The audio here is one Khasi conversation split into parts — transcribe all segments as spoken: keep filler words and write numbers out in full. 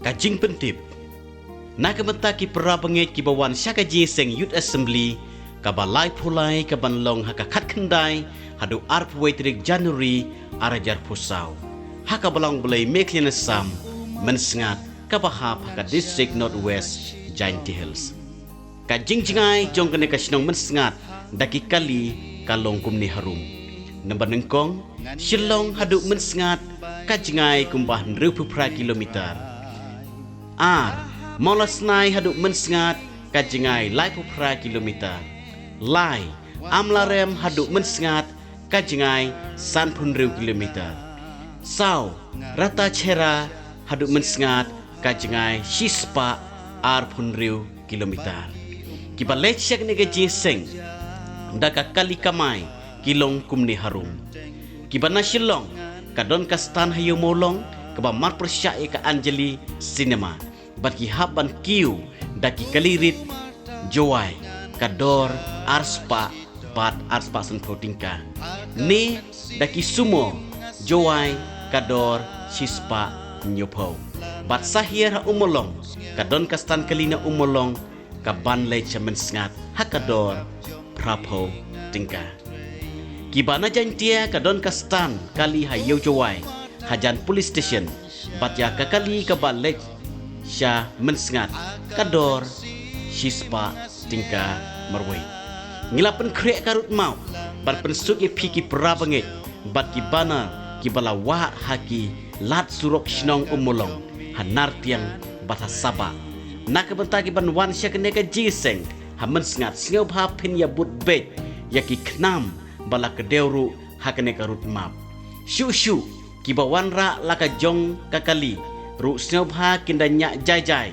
Ka jingpyntip. Na ka bynta ki para bangeit kiba wan sha ka jingïaseng Youth Assembly kaba laiphew lai kaban long ha ka khatkhyndai haduh arphew wei tarik January arhajar phew saw ha ka Balang Blei Meiklian Assam Mynsngat kaba hap ha ka District North West Jaintia Hills. Ka jingjngai jong kane ka shnong Mynsngat da ki kali ka long kumne harum. Namba nyngkong, Shillong haduh Mynsngat ka jngai kumba hynriewphew phra kilometer. Ar, Mawlasnai haduh Mynsngat ka jngai laiphew phra kilometer. Lai, Amlarem haduh Mynsngat ka jngai sanphew hynriew kilometer. Saw, Ratachera haduh Mynsngat ka jngai shispah arphew hynriew kilometer. Kiba leit sha kane ka jingïaseng da ka kali kamai ki long kumne harum. Kiba na Shillong, ka don ka stand ha Ïew Mawlong kaba marpyrshah ïa ka Anjali Cinema. Bad ki hap ban kiew da ki kali rit Jowai, ka dor arspah bad arspah sanphew tyngka. Ne da ki sumo Jowai, ka dor shispah hynñiewphew. Bad sa hiar ha Ummawlong, ka don ka stand kali na Ummawlong kaban leit sha Mynsngat ha ka dor phraphew tyngka. Kiba na Jaintia, ka don ka stand kali ha Ïew Jowai hajan police station, bad ïa ka kali kaba leit sha Mynsngat ka dor shispah tyngka marwei. Ngi la pynkhreh ka rud map ban pynsuk ïa phi ki para bangeit bad ki banner kiba la wah ha ki lad surok shnong Ummawlong, ha Nartiang bad ha Sabah. Na ka bynta kiban wan sha kane ka jingïaseng ha Mynsngat, sngewbha phin ïabud beit ïa ki khnam ba la kdew ruh ha kane ka rud map. Shuh shuh, kiba wanrah la ka jong ka kali ruh sngewbha kin da ñiah jai jai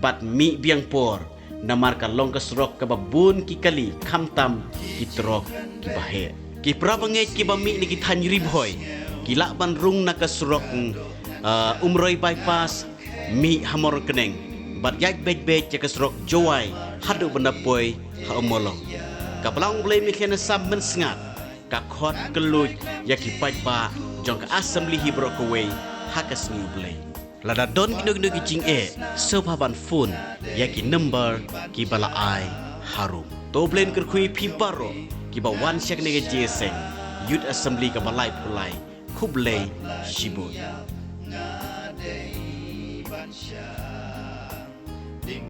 bad mih biang por, namar ka long ka surok kaba bun ki kali khamtam ki trok kiba heh. Ki para bangeit kiba mih na ki thaiñ Ri Bhoi ki lah ban rung na ka surok, uh, Umroi Bypass, mih ha Mawryngkneng bad ïaid beit beit ïa ka surok Jowai haduh ban da poi ha Ummawlong. Ka Balang Blei Meiklian Assam Mynsngat ka khot kylluid ïa ki paidbah jong ka Assembly hi baroh kawei ha ka sngi U Blei. Lada don kino kino ki jingeh, sngewbha ban phone ïa ki number kiba la ai harum. To U Blei un kyrkhu ïa phi baroh kiba wan sha kane ka jingïaseng Youth Assembly kaba laiphew lai. Khublei shibun.